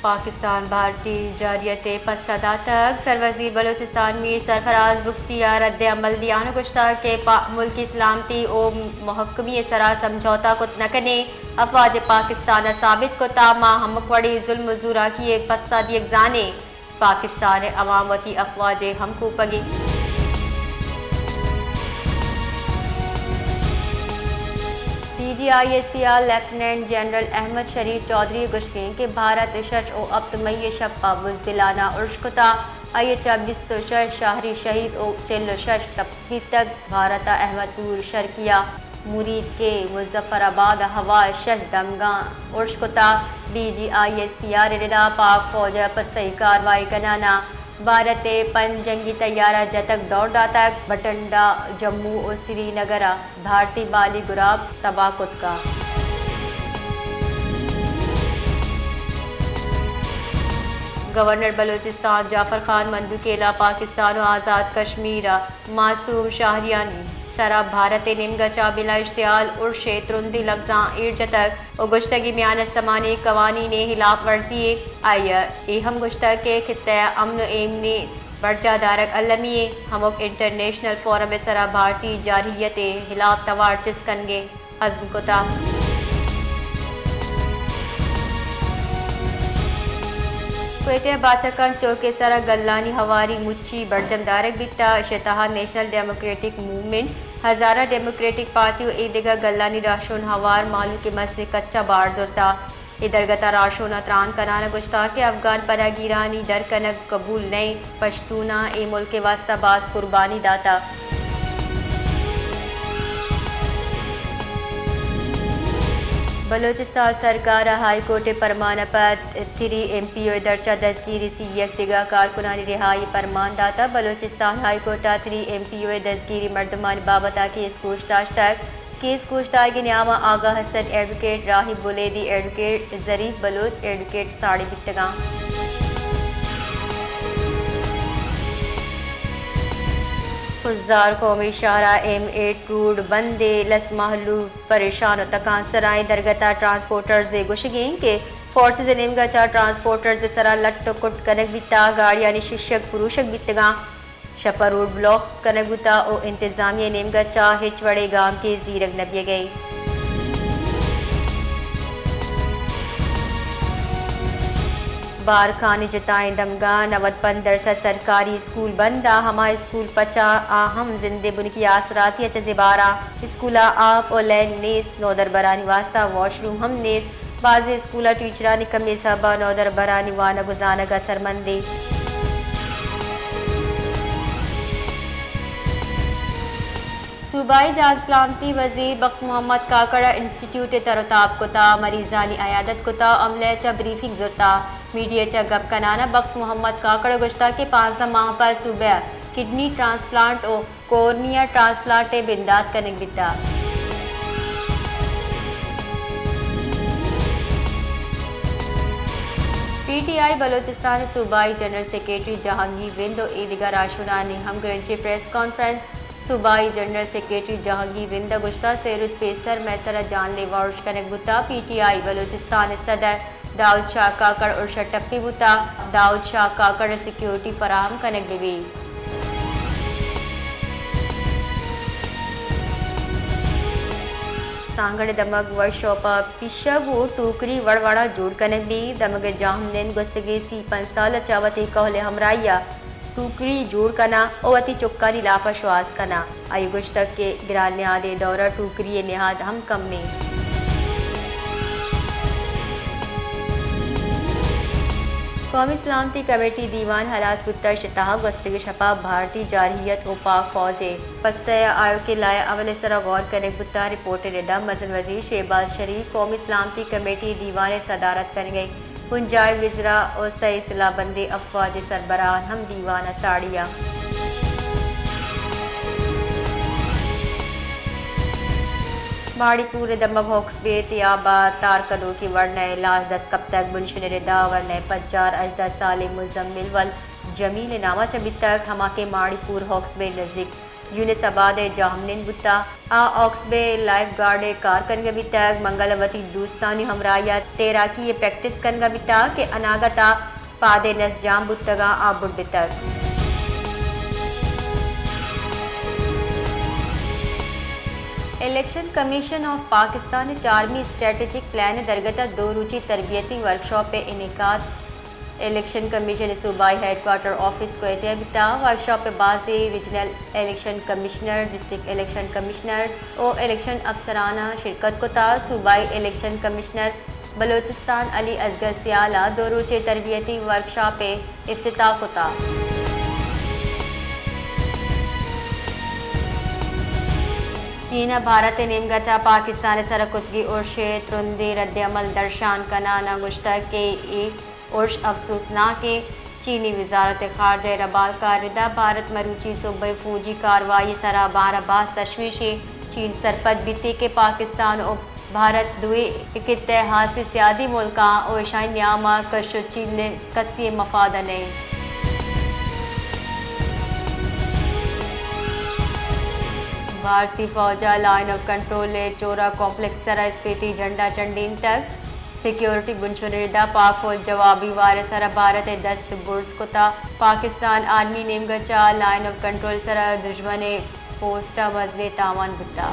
پاکستان بھارتی جارحیت ء پسہ داتگ۔ سروزیر بلوچستان میر سرفراز بگٹی ء رد عمل دیان ء گوشتگ کہ پا-، ملکی سلامتی ء مھکمی ء سرا سمجھوتہ کت نہ کنیں۔ افواج پاکستان ء ثابت کتگ ما ہمک وڑیں ظلم ء زوراکی ء پسہ دیگ زانیں۔ پاکستان ء عوام وتی افواج ء ہمکوپگیں۔ D G I S P R lieutenant general Ahmad Sharif Chaudhry ء گوشگ انت کہ بھارت ء شش ء ہپت مئی ء شپ ء بزدلانہ ارش کتگ، آئی ء چہ بیست ء شش شہری شہید ء چل ء شش ٹپیتگ۔ بھارت ء احمد پور شرقیہ مرید کے مظفر آباد ء ہوا ء شش دمگاں ارش کتگ۔ D G I S P R ء ردا پاک فوج ء پسئی کاروائی کنان ء بھارت ء پنچ جنگی طیارہ جتگ دور داتگ۔ بٹنڈا، جموں ء سری نگر ء بھارتی بالی گراب تباہ کتگ۔ گورنر بلوچستان جعفر خان مندوخیل ء پاکستان ء آزاد کشمیر ء معصوم شہریانی سرا بھارت ء نیمگ ء چہ بلا اشتعال ارش ء ترندیں لبزاں ایر جتگ ء گوشتگ اے میان استمانی قوانین ء ہلاپ ورزی یے۔ آئی ء اے ہم گوشتگ کہ خطہ ء امن ء ایمنی برجاہ دارگ المی یے، ہمک انٹرنیشنل فورم ء سرا بھارتی جارحیت ء ہلاپ توار چست کنگ ء عزم کتگ۔ کوئٹہ ء باچکان چوک ء سرا گلانی ہواری مچی برجم دارگ بیتگ، ایشی ء تہا national democratic movement, Hazara democratic party ء اے دگہ گلانی راہشون ہوار مہلوک ء مزنیں کچ ء بار زرتگ۔ اے درگت ء راہشوناں تران کنان ء گوشتگ کہ افغان پناہ گیرانی در کنگ قبول نہ انت، پشتوناں اے ملک ء واستہ باز قربانی داتگ۔ بلوچستان سرکار ء ہائی کورٹ ء پرمان ء پد تھری ایم پی او ء درچ ء دزگیری سی یک دگہ کارکنانی رہائی ء پرمان داتگ۔ بلوچستان ہائی کورٹ ء تھری ایم پی او ء دزگیری مردمانی بابت ء کیس گوش داشتگ۔ کیس گوشدارگ ء نیام ء آغا حسن ایڈووکیٹ، راہی بلیدی ایڈووکیٹ، ظریف بلوچ ایڈووکیٹ ساڑی بیتگاں۔ خضدار قومی شاہراہ ایم ایٹ روڈ بند ء لس مہلوک پریشان ء تکانسر ء۔ اے درگت ء ٹرانسپورٹرز ء گوشگ انت کہ فورسز ء نیمگ ء چہ ٹرانسپورٹرز ء سرا لٹ ء کٹ کنگ بیتگ، گاڑیانی شیشگ پروشگ بیتگاں۔ شپ ء روڈ بلاک کنگ بوتگ ء انتظامیہ ء نیمگ ء چہ ہچ وڑیں گامگیج زیرگ نہ بیگ ء انت۔ بارکھان ء جتائیں دمگاں نود پنچ درسد سرکاری اسکول بند ء، ہما اسکول پچ ء آ ہم زند ء بنکی آسراتی ء چہ زبہر ء۔ اسکول ء آپ ء لین نیست، نودربرانی واستہ واش روم ہم نیست۔ بازیں اسکول ء ٹیچرانی کمی ء سبب ء نودربرانی وانگ ء زانگ ء سرمندی۔ صوبائی جان سلامتی وزیر بخت محمد کاکڑ ء انسٹیٹیوٹ ء تر ء تاب کتا، مریضانی عیادت کتا، عملہ ء چہ بریفنگ زرتا۔ میڈیا ء چہ گپ کنان ء بخت محمد کاکڑ ء گوشتا کہ پانزدہ ماہ پد صوبہ ء کڈنی ٹرانسپلانٹ ء کورنیا ٹرانسپلانٹ ء بندات کنگ بیتگ۔ پی ٹی آئی بلوچستان ء صوبائی جنرل سیکرٹری جہانگیر رند ء ایدگہ راہشونانی ہمگرنچی پریس کانفرنس۔ صوبائی جنرل سیکرٹری جہانگیر رند ء گوشتگ، سے روچ پیسر مئے سرا جان لیوا ارش کنگ بوتگ۔ پی ٹی آئی بلوچستان ء صدر داؤد شاہ کاکڑ ارش ء ٹپی بوتگ۔ داؤد شاہ کاکڑ ء سیکورٹی فراہم کنگ بہ بیت۔ سانگڑ ء دمگ ورکشاپ ء پیشگ ء ٹوکری وڑ وڑا جوڑ کنگ بیت۔ دمگ ء جاہمنند گوستگیں سی پنچ سال ء چہ وتی کہول ء ہمراہی ء ٹوکری جوڑ کناں ء وتی چکانی لاپ ء شوہاز کناں۔ آئی ء گوشتگ کہ گران نہادے دور ء ٹوکری ء نہاد ہم کم انت۔ قومی سلامتی کمیٹی دیوان ہلاس بوتگ، شتاہ گوستگیں شپ ء بھارتی جارحیت ء پاک فوج ء پسہ ء آیوکیں لائحہ عمل ء سرا غور کنگ بوتگ۔ رپورٹ ء ردا مزن وزیر شہباز شریف قومی سلامتی کمیٹی دیوان ء صدارت کنگ ء بنجاہی وزرا ء سئے سلاہ بندیں افواج ء سربراہان ہم دیوان ء ساڑی انت۔ ماڑی پور ء دمگ ہوکس بے تیاب ء تار کنوکیں ورنا ء لاش دست کپتگ۔ بنشن ء ردا ورنا ء پجار ہژدہ سالیں مزمل ولد جمیل ء نام ء چہ بیتگ، ہما کہ ماڑی پور ہوکس بے نزیک یونس آباد ء جاہمنند بوتگ۔ آ ہاکس بے لائف گارڈ ء کار کنگ ء بیتگ۔ منگل ء وتی دوستانی ہمراہی ء تیراکی ء پریکٹس کنگ ء بیتگ کہ اناگت ء پاد ء نس جام بوتگاں آ بڈتگ۔ الیکشن کمیشن آف پاکستان ء چارمی اسٹریٹجک پلان ء درگت ء دو روچی تربیتی ورکشاپ ء انعقاد۔ الیکشن کمیشن ء صوبائی ہیڈ کوارٹر آفس کوئٹہ ء بیتگ۔ ورکشاپ ء بازیں regional election commissioner, district election commissioners و الیکشن افسراناں شرکت کتگ۔ صوبائی الیکشن کمشنر بلوچستان علی اصغر سیال ء دو روچیں تربیتی ورکشاپ ء افتتاح کتگ۔ چین ء بھارت ء نیمگ ء چہ پاکستان ء سر ء کتگیں ارش ء ترندیں رد عمل درشان کنان ء گوشتگ کہ اے ارش افسوسناک انت۔ چینی وزارت خارجہ ء ربالکار ردا بھارت مروچی صبح ء فوجی کاروائی ء سرا مارا باز تشویش انت۔ چین سرپد بیت کہ پاکستان و بھارت دوئیں یک خطہ ء ہاسیں سیادی ملک آں و اشانی نیام ء کش و چین ء کسی ء مفاد ء نہ انت۔ بھارتی فوج ء لائن آف کنٹرول ء چورا کمپلیکس سرا اسپیتی جھنڈا چنڈینتگ۔ سیکیورٹی بنشون ء ردا پاک فوج جوابی وار ء سرا بھارت ء دست برز کتا۔ پاکستان آرمی نیمگ ء چہ لائن آف کنٹرول سرا دژمن ء پوسٹ ء مزنیں تاوان بوتا۔